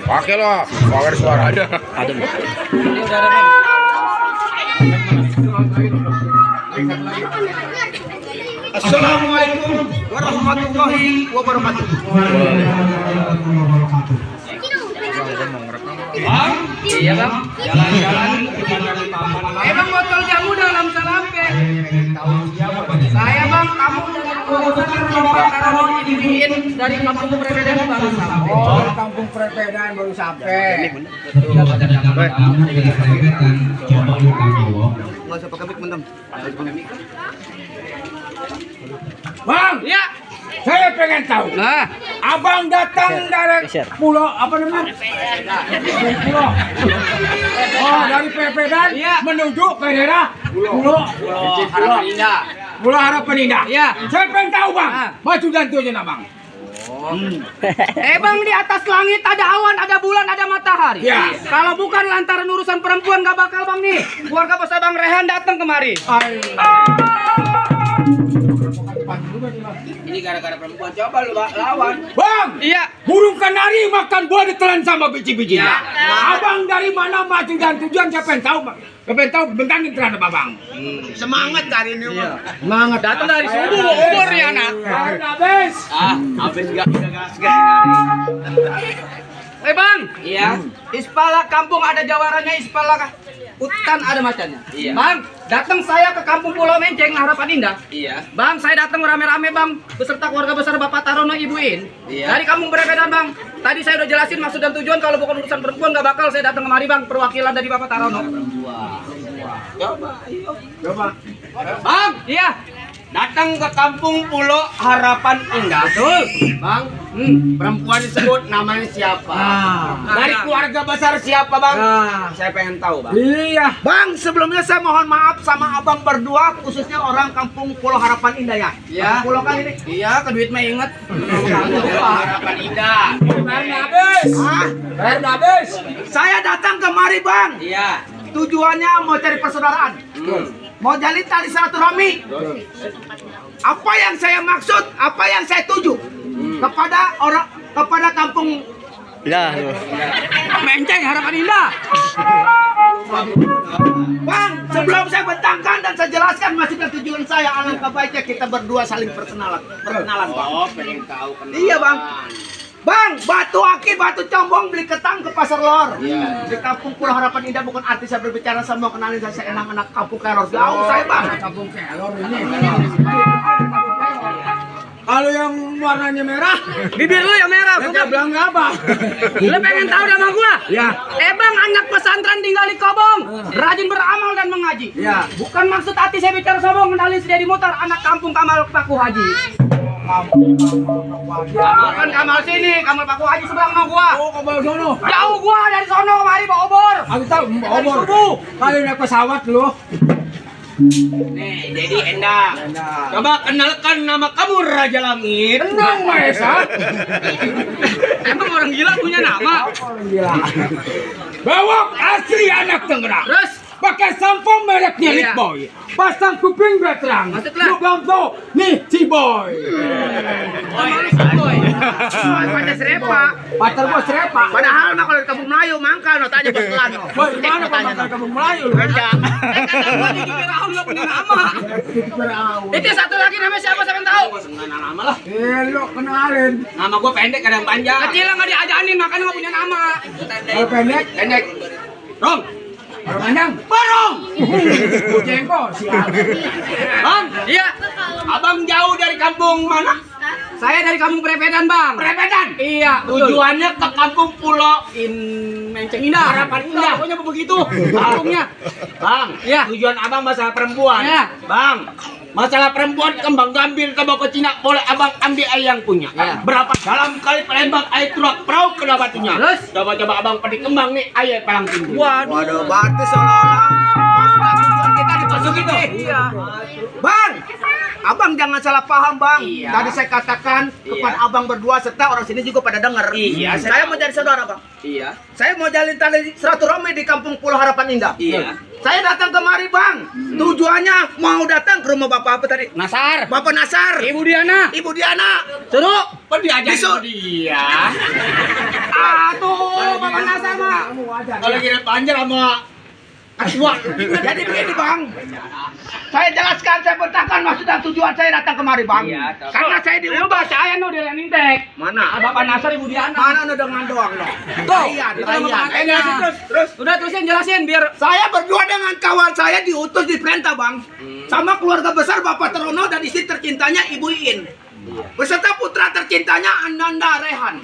Pakai loh, power suara ada. Assalamualaikum warahmatullahi wabarakatuh. Bang, iya bang, jalan-jalan emang botol jamu dalam salampe. Saya bang, kamu Bapak Karono dibikin dari kampung Prepedan baru sampai. Oh, kampung Prepedan baru sampai. Nggak usah pakai mic mendem. Bang, Iya. saya pengen tahu. Nah, Abang datang dari pulau apa namanya? Pulau. Oh, dari Prepedan Iya. menuju ke daerah Pulau Harapan Indah. Pulau Harapan Indah. Iya. Saya pengen tahu bang, Ah. baju dan tujuan abang. Bang, di atas langit ada awan, ada bulan, ada matahari. Iya. Kalau bukan lantaran urusan perempuan nggak bakal bang nih. Keluarga besar Bang Rehan datang kemari. Ini gara-gara perempuan, coba lu lawan. Bang, Iya. burung kanari makan buah ditelan sama biji-bijinya. Iya. Abang dari mana maju dan tujuan saya pengen tahu, Bang. Saya pengen tahu bentangin terhadap abang. Semangat hari ini, Bang. Semangat. Datang dari subuh, umur ya anak. Habis. Habis gak Bang. Iya. Ispala kampung ada jawarannya, ispala hutan ada macannya. Iya. Bang, datang saya ke kampung Pulau Menceng Harapan Indah. Iya. Bang, saya datang rame-rame Bang, beserta keluarga besar Bapak Tarono Ibuin. Iya. Dari kampung Prepedan Bang. Tadi saya udah jelasin maksud dan tujuan, kalau bukan urusan perempuan nggak bakal saya datang kemari Bang, perwakilan dari Bapak Tarono. Coba, ayo. Coba. Bang, iya. Datang ke kampung Pulau Harapan Indah. Betul, Bang. Perempuan disebut namanya siapa? Dari keluarga besar siapa, Bang? Saya pengen tahu, Bang. Iya. Bang, sebelumnya saya mohon maaf sama abang berdua, khususnya orang kampung Pulau Harapan Indah ya. Iya. Pulau kan ini? Iya, ke duit mah inget. Harapan Indah. Bayar habis. Bayar habis. Saya datang kemari, Bang. Iya. Tujuannya mau cari persaudaraan. Mau jalin tali silaturahmi. Apa yang saya maksud, apa yang saya tuju kepada orang, kepada kampung Menceng Harapan Indah. Bang, sebelum saya bentangkan dan saya jelaskan maksud dan tujuan saya, alangkah baiknya kita berdua saling perkenalan. Bang. Oh, pengen tahu kenalan. Iya, Bang. Bang, batu aki, batu combong beli ketang ke pasar lor. Iya. Di kampung Pulau Harapan Indah bukan artis saya berbicara sama kenalin saya enak anak kampung Kelor. Jauh saya Bang. Kampung Kelor ini. Kalau yang warnanya merah, Bibir lu yang merah, saya bilang apa? Lu pengen tahu nama gua? Ya. Bang, anak pesantren tinggal di Kobong, rajin beramal dan mengaji. Ya. Bukan maksud hati saya bicara sombong, kenalin si Dedi Mutar, anak kampung Kamal Paku Haji. Bukan Kamal sini, Kamal Paku Haji sebelah sama gua. Oh, Kamal sono. Jauh gua dari sono kemari bawa obor. Aku tahu obor. Subuh. Kali naik pesawat lu. Nih, jadi Endang. Coba kenalkan nama kamu Raja Langit. Tenang, Maesa. Emang orang gila punya nama? Orang gila. Bawang asli anak Tangerang. Terus? Pakai sampo mereknya Iya. Litboy. Pasang kuping beterang. Maksudnya? Lu belum tahu. Nih, Ciboy. Boy. Pacar serepa. Pacar gua serepa. Padahal mah kalau di kampung Melayu mangkal no tanya betulan no. Boy, mana pakai kamu Melayu lu? Kata gua di Jepang enggak punya nama. Itu satu lagi namanya siapa saya pengen tahu? Enggak nama lah. Lu kenalin. Nama gua pendek kadang panjang. Kecil enggak diajanin makanya enggak punya nama. Kalau pendek, Pendek. Rom. kalau panjang, Barong. jengkol siap. Bang, iya. Abang jauh dari kampung mana? Saya dari kampung Prepedan, Bang. Prepedan. Iya, betul. Tujuannya ke kampung Pulau Menceng Indah. Harapan Indah. Pokoknya begitu. Kampungnya. Bang, Iya. tujuan abang masalah perempuan. Iya. Bang, masalah perempuan kembang ambil ke bako Cina, boleh abang ambil air yang punya. Iya. Berapa dalam kali pelembang air turak perahu kena batunya. Terus? Coba-coba abang petik kembang nih air paling tinggi. Waduh. Berarti seolah-olah maksudnya tujuan kita dipasuk itu. Iya. Bang, abang jangan salah paham bang. Iya. Tadi saya katakan kepada abang berdua serta orang sini juga pada dengar. Iya, Saya mau jadi saudara bang. Iya. Saya mau jalin tali silaturahmi di kampung Pulau Harapan Indah. Iya. Saya datang kemari bang. Tujuannya mau datang ke rumah bapak apa tadi? Nasar. Bapak Nasar. Ibu Diana. Ibu Diana. Terus. Kok diajarin Besok. sama dia? Tuh, Bapak Nasar, Mak. Kalau kira panjang sama ketua. Jadi begini bang. Saya jelaskan, saya beritakan maksud dan tujuan saya datang kemari bang. Iya, Karena saya Lu diutus. bahasa ayah nu dari Nintek. Mana? Bapak Nasar Ibu Diana. Mana nu dengan doang dong? Tuh, Layan, itu nama layan. Bapak Jelasin Nasar. terus. Udah jelasin biar Saya berdua dengan kawan saya diutus di perintah bang. Sama keluarga besar Bapak Terono dan istri tercintanya Ibu Iin. Beserta putra tercintanya Ananda Rehan.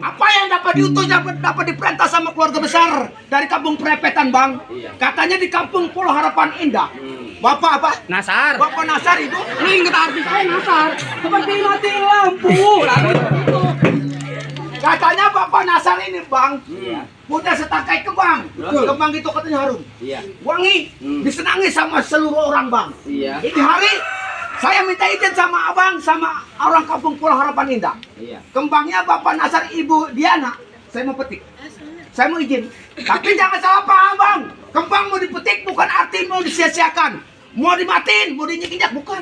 Apa yang dapat diutus dapat diperintah sama keluarga besar dari kampung Prepetan bang. Katanya di kampung Pulau Harapan Indah. Bapak apa? Nasar. Bapak Nasar itu. Lu inget arti saya Nasar. Seperti mati lampu. Lalu itu. Katanya Bapak Nasar ini bang. Punya setangkai kembang. Kembang itu katanya harum. Iya. Wangi. Disenangi sama seluruh orang bang. Iya. Ini hari saya minta izin sama abang sama orang kampung Pulau Harapan Indah. Iya. Kembangnya Bapak Nasar Ibu Diana. Saya mau petik. Saya mau izin. Tapi jangan salah paham bang. Kembang mau dipetik bukan arti mau disia-siakan. Mau dimatiin, mau diinjak-injak bukan.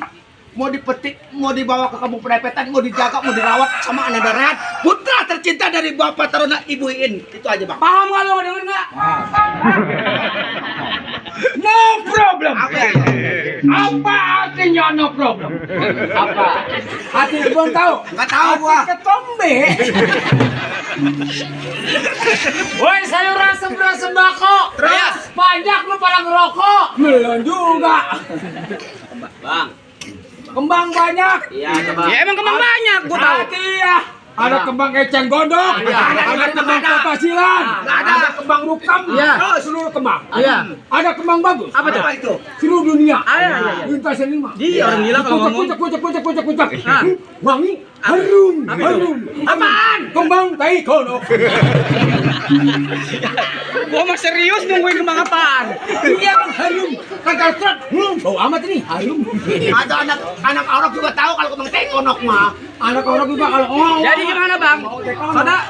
Mau dipetik, mau dibawa ke kampung Prepetan, mau dijaga, mau dirawat sama Ananda Rehan. Putra tercinta dari Bapak Taruna Ibu Iin. Itu aja bang. Paham nggak lu denger nggak? No problem. Apa? Apa artinya no problem? Apa? Hati belum tahu. Nggak tahu gua. Ketombe. Woi sayuran sebelah sembako. Terus? Banyak lu pada ngerokok. Belum juga. Bang. Kembang banyak. Iya, coba. Ya emang kembang banyak, gua tahu. Hati ya. Ada kembang eceng gondok, ada kembang potasilan, ada kembang rukam, Iya. seluruh kembang. Iya. Ada kembang bagus. Apa tuh? Apa itu? Seluruh dunia. Iya. Lintas lima. Iya, orang gila kalau ngomong. Kucak. Hah? Wangi, harum, Apa itu? harum. Apaan? Kembang tai kono. Gua mah serius nungguin kembang apaan? Iya, harum. Kagak truk. Bau amat ini, harum. Ada anak orang juga tahu kalau kembang teh konok mah. Anak orang juga kalau Jadi gimana bang?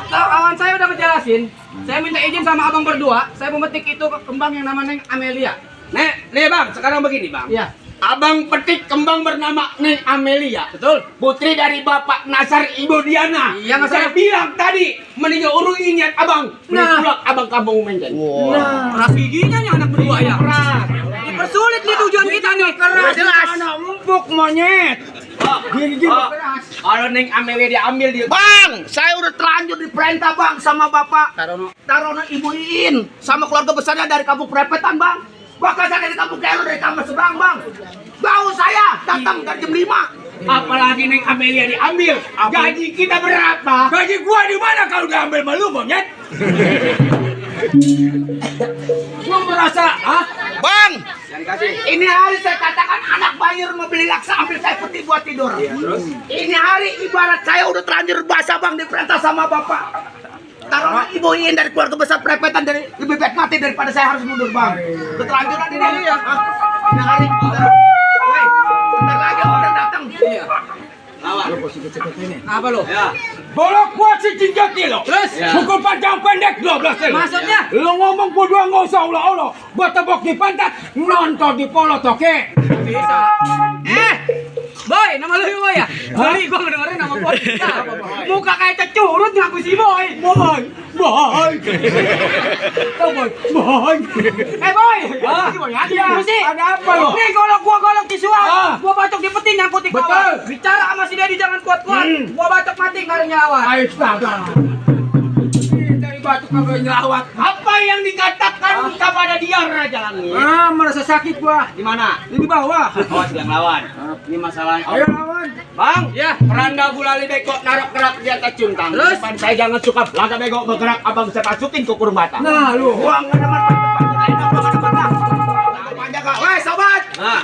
Kawan saya udah ngejelasin. Saya minta izin sama abang berdua. Saya memetik itu kembang yang namanya Amelia. nih bang, sekarang begini bang. Iya. Abang petik kembang bernama Neng Amelia. Betul. Putri dari Bapak Nasar Ibu Diana. Iya, Mas. Saya bilang tadi meninggal urung ingat abang. Nah. Pulang abang kampung Menjen. Keras giginya nih anak berdua ya. Keras. Dipersulit nih tujuan kita nih. Keras. Jelas. Anak empuk monyet. Gini keras. Kalau Neng Amelia diambil dia. Bang, saya udah terlanjur diperintah bang sama Bapak Tarono. Taruna Ibu Iin sama keluarga besarnya dari kampung Prepetan bang. Bahkan saya dari kampung Kelo dari kampung seberang bang. Bau saya datang dari jam 5. Apalagi Neng Amelia diambil. Gaji kita berapa? Gaji gua di mana kalau diambil malu monyet? Gua merasa, Bang, Yang dikasih. ini hari saya katakan anak bayi mau beli laksa ambil saya putih buat tidur. Terus? Ini hari ibarat saya udah terlanjur basah bang diperintah sama Bapak. Taruna Ibu Iin dari keluarga besar Prepetan dari lebih baik mati daripada saya harus mundur bang. Keterlanjuran ini ya. Ini hari. Woi, bentar lagi order datang. Iya. Lawan. Apa lo? Ya. bolok gua si 3 kilo. Terus? Ya. Pukul panjang pendek 12 kilo. Maksudnya? Lu ngomong berdua nggak usah ulah-ulah. Buat tebok di pantat, nonton di polo toke. Bisa. Boy, nama lu Boy ya? Sorry, gua ngedengerin nama Boy. Muka kayak cecurut ngaku si Boy. Boy. Tahu boy. Boy. Boy. Ah. Si Boy, ada Iya, apa sih? ada apa lo? Nih golok visual. Ah. Gua batok di peti nyangkut di Betul. bawah. Bicara sama si Dedi jangan kuat-kuat. Gua batok mati nggak ada nyawa. Astaga. Dari batu kagak nyelawat. Apa yang dikatakan kepada dia Raja Langit? Merasa sakit gua. Di mana? Di bawah. Oh, sedang lawan. Ini masalahnya. Ayo lawan. Bang, Ya. keranda gulali beko naruh kerak di atas cuntang. Terus? Depan saya jangan suka belaka beko bergerak, abang saya masukin ke kurung batang. Nah, lu. Gua enggak demen Weh, sobat. Nah.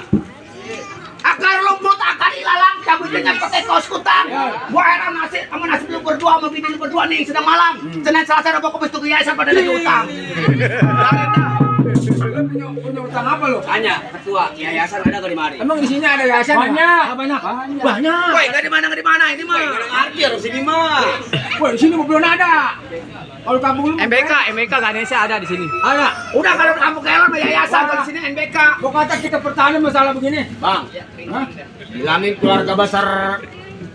Akar rumput akan ilalang cabut dengan pakai kaos kutang. Gua heran nasib lu berdua sama bini lu berdua nih sedang malam. Senin Selasa ada pokok bestu yayasan pada lagi utang. Punya utang apa lu? Tanya ketua yayasan ada ke di mari? Emang di sini ada yayasan? Banyak. Banyak. Woi, enggak di mana ini mah. Ngerti harus sini mah. Woi, di sini belum ada. Kalau kampung lu MBK Ganesha ada di sini. ada. Udah kalau kamu kelon mah yayasan kalau di sini NBK. Kok kata kita pertahanan masalah begini? Bang, Hah? bilangin keluarga besar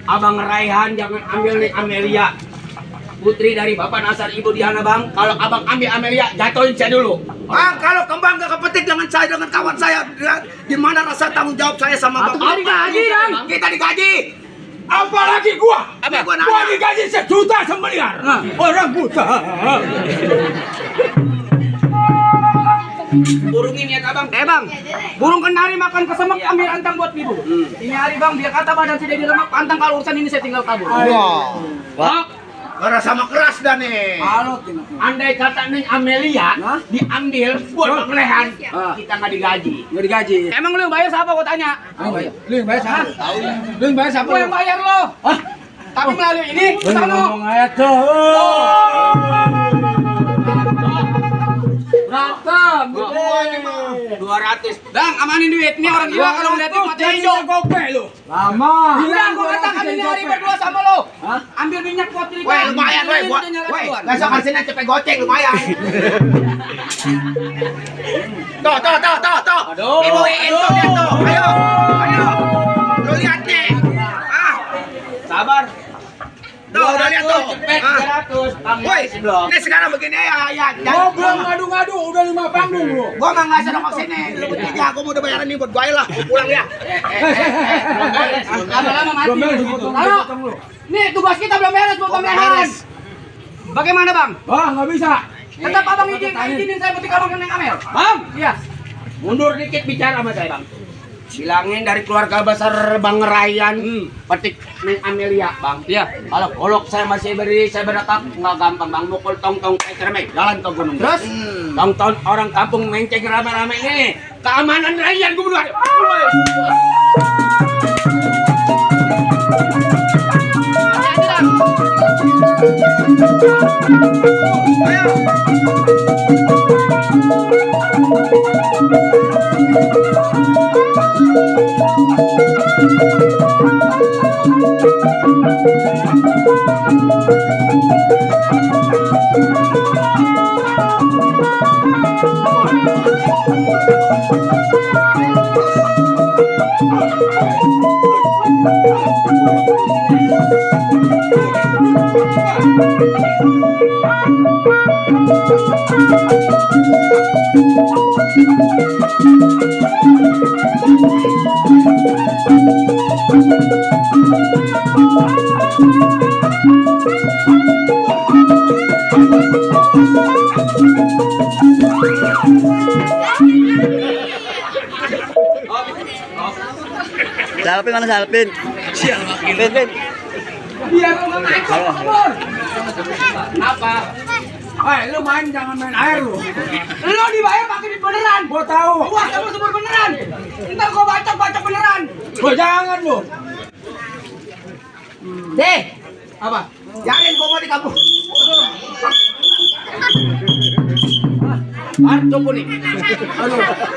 Abang Raihan jangan ambil nih Amelia. Putri dari Bapak Nasar Ibu Diana Bang. Kalau Abang ambil Amelia, jatuhin saya dulu. Bang, kalau kembang gak kepetik dengan saya dengan kawan saya, di mana rasa tanggung jawab saya sama Bang? Kita digaji, Bang. Kita digaji. Apalagi gua? Apa gua Gua nanya? digaji 1 juta semiliar. Orang buta. Burungin ya Abang. Bang. Burung kenari makan kesemek ambil antang buat ibu. Ini hari Bang, biar kata badan tidak diremak pantang kalau urusan ini saya tinggal kabur. Wah. Karena sama keras dah nih. Andai kata nih Amelia diambil buat Bang Rehan, kita nggak digaji. Nggak digaji. Emang lu yang bayar siapa gua tanya? Lu yang bayar siapa? Lu yang bayar siapa? Gua yang bayar lo. Tapi melalui ini sana. Ngomong aja tuh. Berantem. 200. Bang, amanin duit. Ini orang gila kalau ngeliatin mata hijau. Gope lu. Lama. Bilang gua katakan ini hari berdua sama lo. Ambil minyak buat diri. Weh, lumayan weh buat. Weh, besok hari Senin cepet goceng lumayan. Tuh. Aduh. Ibu Iin tuh lihat tuh. Ayo. Lu lihat nih. Sabar. Tuh, udah lihat tuh. Cepet 300. Woi, ini sekarang begini ya. Gua belum ngadu-ngadu, udah 5 panggung lu. Gua mah nggak sedang kesini. Lu bertiga, gua mau udah bayaran nih buat gue lah. Pulang ya. Lama-lama mati. Belum beres, dipotong lu. Nih tugas kita belum beres buat pemeran. Bagaimana Bang? Wah, nggak bisa. Tetap Abang izinin saya petik Abang yang Amel. Bang, Iya. mundur dikit bicara sama saya, Bang. Bilangin dari keluarga besar Bang Ryan, petik Neng Amelia, Bang. Iya. Kalau golok saya masih berdiri, saya berdekap, nggak gampang, Bang. Mukul tong-tong kayak cermek, jalan ke gunung. Terus? Tong-tong orang kampung menceng rame-rame ini. Keamanan Ryan gue berdua. Salpin mana salpin? Pin. Biar lu nggak naik kabur. Apa? Lu main jangan main air lu. Lo dibayar pakai duit beneran. Gua tahu. Gua sebur beneran. Ntar gua bacok beneran. Gua jangan lu. Deh, Apa? jangan gua mau di kampung. Kartu kuning.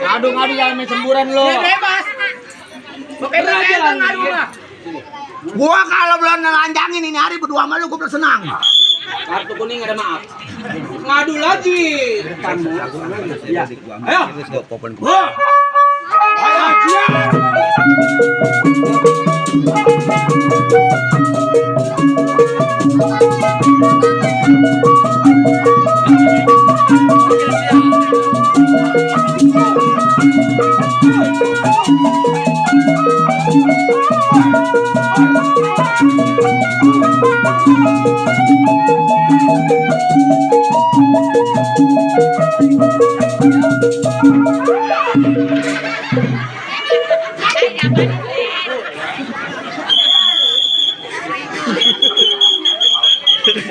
Ngadu-ngadu jangan main semburan lu. Ya bebas. Pakai beraja ngadu lah. Gua kalau belum nelanjangin ini hari berdua sama lu gua belum senang. Kartu kuning ada maaf. Ngadu lagi. Ayo. Gua. Ayo, siap.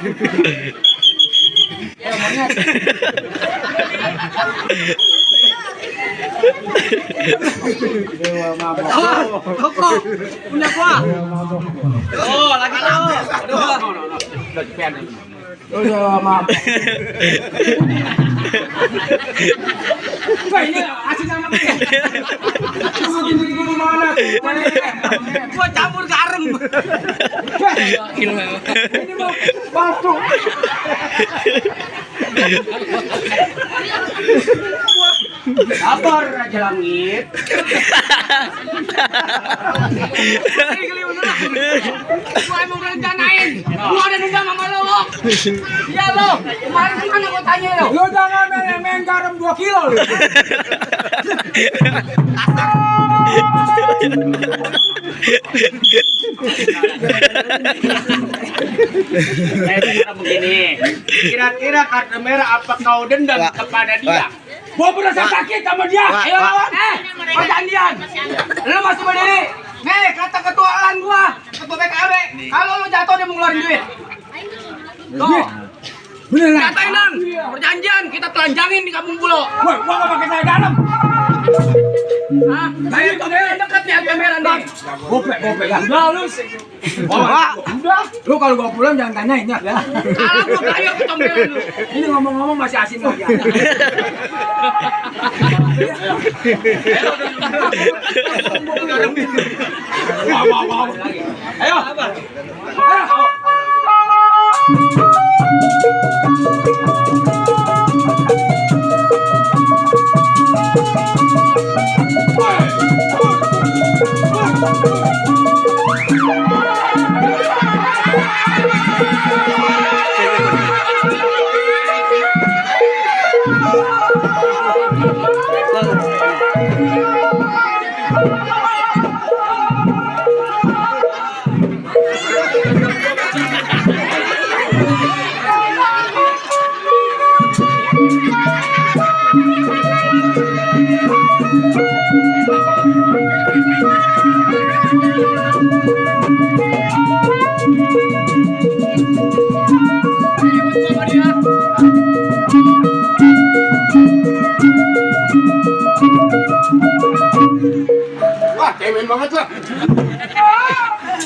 Kok punya gua. Oh, lagi tahu. Udah maaf. Wah, ini asli sama dia. Cuma gini mana? Gua campur garam. Ini mau palsu. Sabar Raja Langit. Gua emang rencanain. Gua ada dendam sama lo. Iya lo. Kemarin kemana gua tanya lo? Lo jangan main garam 2 kilo. Begini. Kira-kira karena merah apa kau dendam kepada dia? Gua berasa sakit sama dia. Ayo lawan. Perjanjian. Lu masih berdiri. Nih kata ketua alan gua, ketua PKB. Kalau lu jatuh dia mau ngeluarin duit. Tuh. Bener lah. Katain Lang. Perjanjian kita telanjangin di Kampung Pulau. Woi, gua enggak pakai saya dalam. Hah? Kayak dekat nih agak merah nih. Gopek ya. Udah lu. Udah. Lu kalau gua pulang jangan tanyain ya. Kalau gua kayak ketombelan lu. Ini ngomong-ngomong masih asin lagi. Wah. Ayo. Ayo. Wah, cemen banget lah.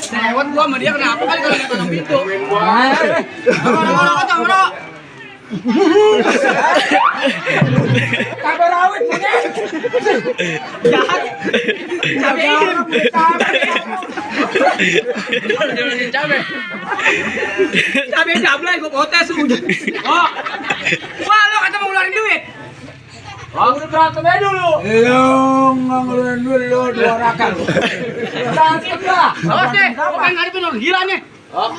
Lewat gua sama dia kenapa kali kalau nggak tutup pintu? Mana? Kabar awet punya. Jahat. Cabe jablay gua potes udah. Oh. Wah, lo kata mau ngeluarin duit. Udah berantem aja dulu. Lu ngeluarin dulu 2 rakal. Berantem lah. Awas deh, gua pengen ngadepin orang gila nih. Oh.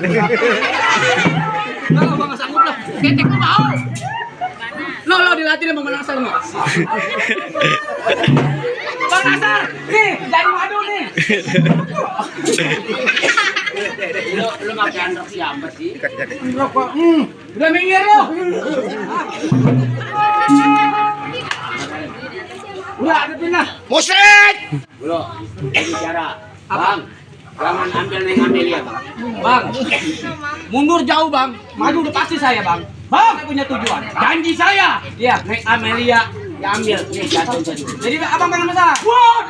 Enggak, gua nggak sanggup lah. Ketek gua mau. Lo dilatih sama Bang Nasar lo. Bang Nasar, nih jadi madu nih. Lu pakai androk siapa sih? Udah minggir lo. Udah ada pindah. Musik! Bro, bicara. Bang, jangan ambil Neng Amelia, Bang. Bang, mundur jauh bang. Maju udah pasti saya bang. Bang, saya punya tujuan. Janji saya. Iya, Neng Amelia diambil. Nih, jatuh jadi. jadi abang pengen masalah. Wah.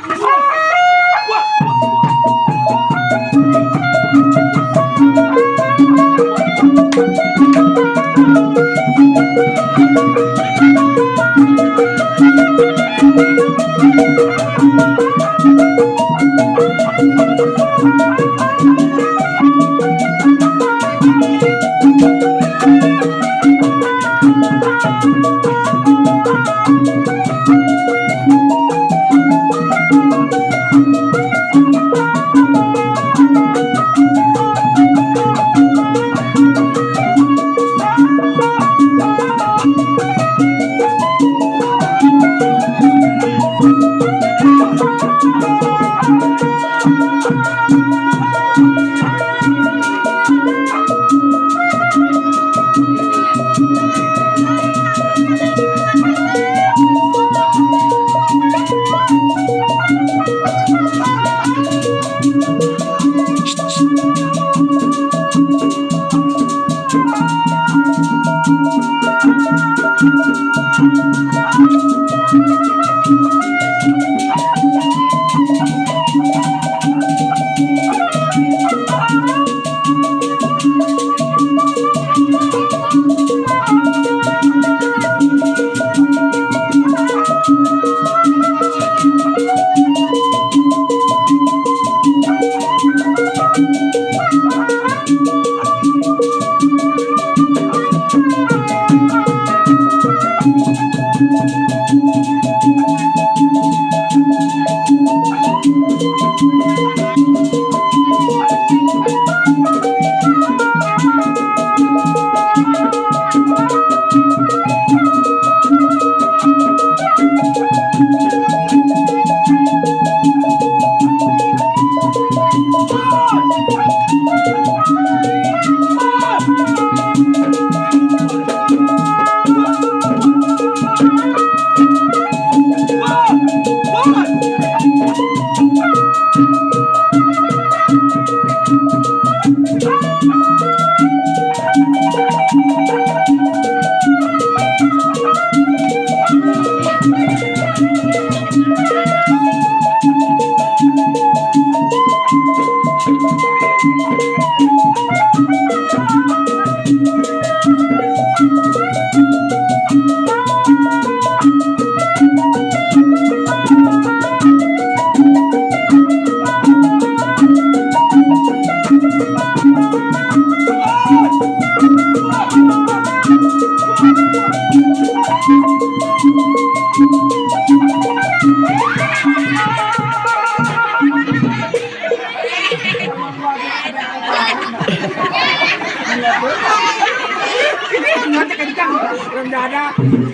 Nanti kencang, rendah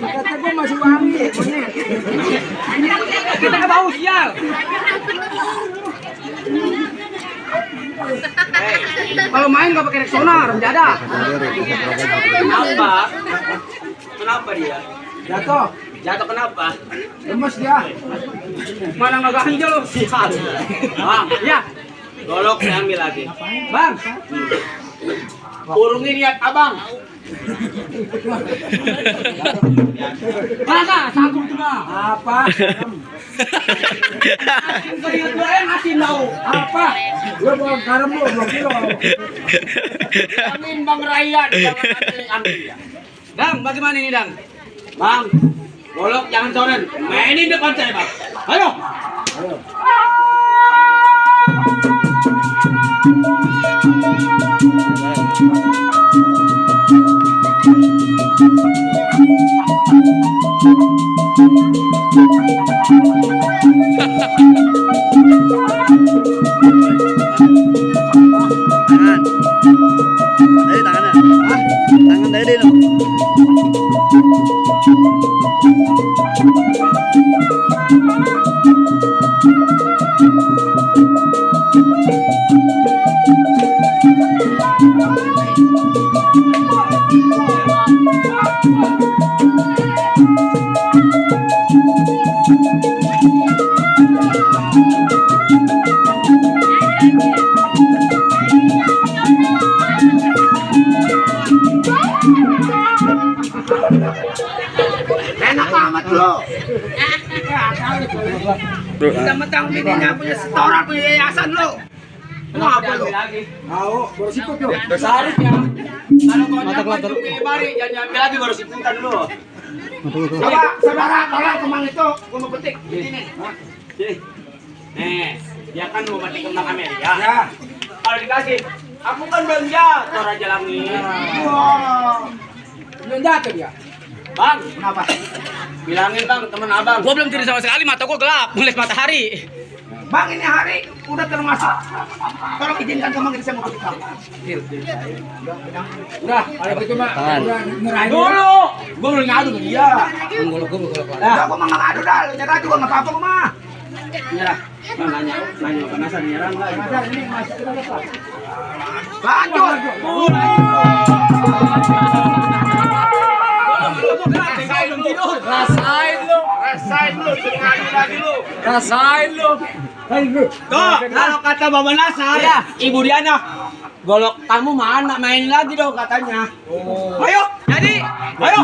kata gue masih wangi. Kita nggak bau sial. Kalau main nggak pakai Rexona, renjada. Kenapa? Kenapa dia? Jatuh, Jatuh kenapa? lemes dia. Mana nggak ganjel lo? Sial. Bang, Ya, golok saya ambil lagi. bang. Kurungin niat abang. Mana? Sanggup tuh mah. Apa? Asin keringat gue asin tau. Apa? Gue bawa garam lu 2 kilo. Amin Bang Ryan, jangan ada yang ambil ya. Dang, bagaimana ini Dang? Bang, golok jangan soren. Mainin depan saya, Bang. Ayo. Tangan. Dari tangannya. Hah? Tangan dari lo. Enak amat lu. Bro, Mentang-mentang bininya punya setoran, punya yayasan lu. Kenapa lu? Mau, baru siput lu. Seharusnya kalau kau nyampe tupi bari, jangan nyampe lagi baru siputan lu. Coba, saudara, tolong kemang itu, gua mau petik. Sini. Sini. Nih, dia kan mau mati kembang Amerika. Ya. Kalau dikasih, aku kan belum jatuh Raja Langit. Wow. Belum jatuh dia. Bang, Kenapa? bilangin bang temen abang. Gua belum tidur sama sekali, mata gua gelap, mulai matahari. Bang, ini hari udah termasuk. Tolong izinkan kemang itu saya mau petik kamu. Udah, kalau gitu mah. Tangan. Udah ngerahin Dulu, gua belum ngadu ke dia. Nah, gua mah nggak ngadu dah, lu nyerah juga nggak apa-apa gua mah. Nyerah. Bang nanya penasaran nyerah enggak? Masa ini masih kita dapat. Lanjut. Rasain lu, ngadu lagi lu. Rasain lu. Tuh, kalau kata Baba Nasar, Ibu Diana, golok kamu mana main lagi dong katanya. Ayo, Jadi, ayo.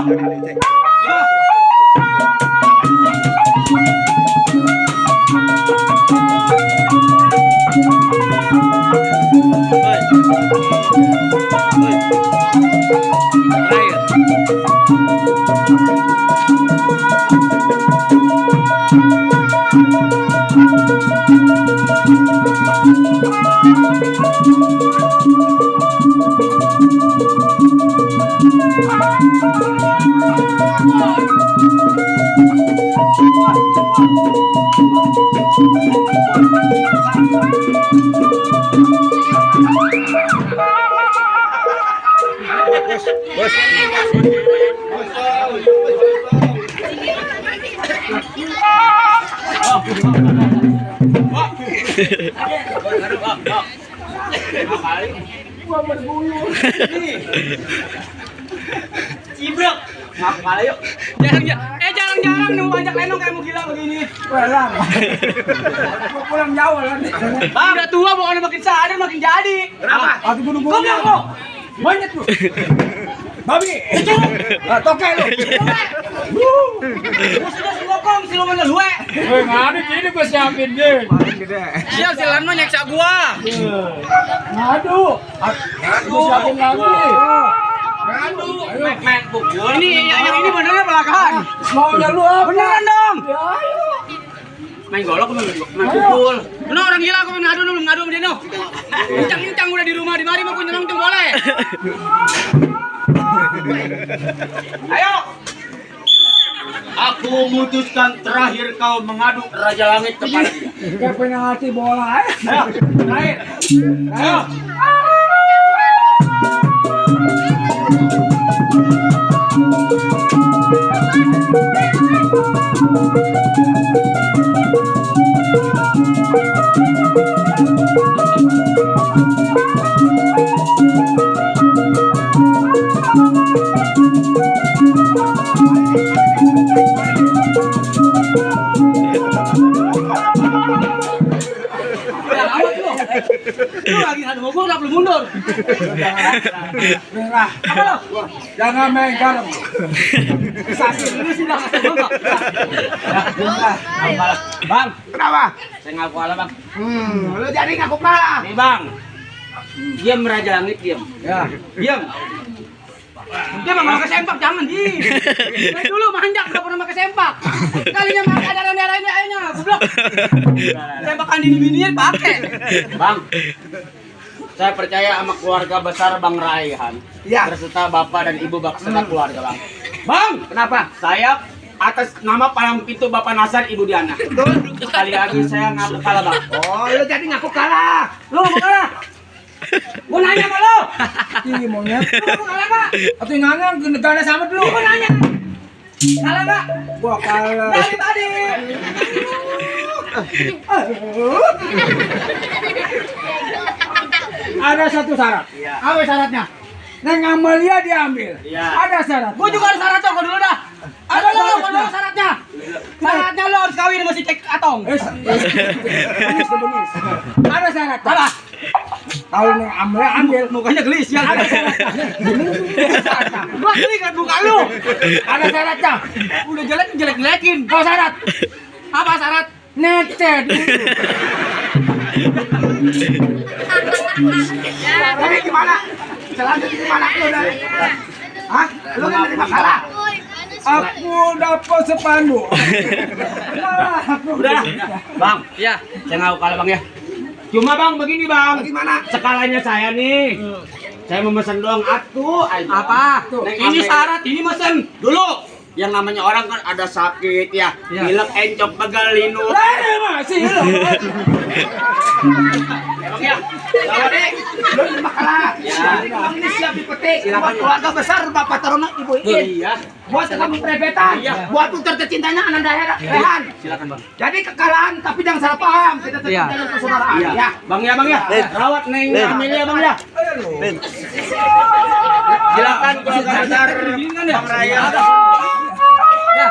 Cibrek. Ngaku kalah yuk. Jarang-jarang nih mau ajak lenong kayak mau gila begini. Pulang. Mau pulang jauh lah. Bang, udah tua bukan makin sadar makin jadi. Kenapa? Aku bunuh Kau bilang kok. Banyak lu. Babi. Toke lu. Sudah ngokong si lu mana luwe. Weh, ngadu ini gua siapin deh. Siap si Lano nyeksa gua. Ngadu. Gua siapin lagi. Main pukul. Ini yang ini beneran belakang. Maunya lu apa? Beneran dong. Main golok main pukul. No orang gila aku ngadu dulu ngadu sama dia no. Incang-incang udah di rumah di mari mau nyerang tuh boleh. Ayo. Aku memutuskan terakhir kau mengadu Raja Langit kepada dia. Kayak penalti bola. Ayo, terakhir. Ayo. Lu lagi ngadu mau gua udah belum mundur. Merah. Apa lo? Jangan main garam. Sakit ini sudah enggak. Bang, Kenapa? saya ngaku kalah, Bang. Lu jadi ngaku kalah. Nih, Bang. Diam Raja Langit, diam. Ya. Diam. Dia mah pakai sempak jangan di. Main dulu manjak udah pernah pakai sempak. Kalinya mah ada darah ini ayonya goblok. Sempakan bini-bininya pakai. Bang. Saya percaya sama keluarga besar Bang Raihan. Iya. Berserta Bapak dan Ibu beserta keluarga, Bang. Bang, kenapa? Saya atas nama palang pintu Bapak Nasar, Ibu Diana. Sekali lagi saya ngaku kalah, Bang. Oh, lu jadi ngaku kalah. Lu mau kalah? Gua nanya sama lu. Ih, monyet. Lu mau kalah enggak? Atau ngangang negara sama dulu. Gua nanya. Kalah enggak? Gua kalah. Dari tadi. Ada satu syarat. Iya. Apa syaratnya? Neng Amalia diambil. Iya. Ada syarat. Gua juga ada syarat kok dulu dah. Ada lo syaratnya. Syaratnya lo harus kawin sama si Cek Atong. Ada syarat. Apa? Kalau Neng Amalia ambil, Mukanya gelis ya. ada syaratnya. Gua geli kan muka lu. Ada syaratnya. Udah jelek-jelekin. Kau syarat. Apa syarat? Neted. Jadi gimana? Selanjutnya gimana lu dari? Hah? Lu kan dari masalah? Aku dapat sepandu. Udah, Bang. Iya. Saya ngaku kalah, Bang ya. Cuma Bang begini, Bang. Bagaimana? Skalanya saya nih. Saya memesan doang atuh aja. Apa? Neng Ini Amelia. syarat, ini mesen. Dulu yang namanya orang kan ada sakit ya, Iya. pilek, encok, pegal, linut. Lah masih lu. Bang ya, Jadi, lu di makalah. Ya. Bang ini siap dipetik. Silakan, Buat ya. keluarga besar Bapak Taruna Ibu Iin. Iya. Buat kamu prebetan. Iya. Buat putar tercintanya Ananda Rehan. Silakan, Bang. Jadi kekalahan tapi jangan salah paham. Kita tetap Iya. jalan persaudaraan. Iya. Ya. Bang ya, Bang ya. Rawat Neng Amelia, Bang ya. Ben. Silakan keluarga besar Begini kan ya? Bang Raya. Ya.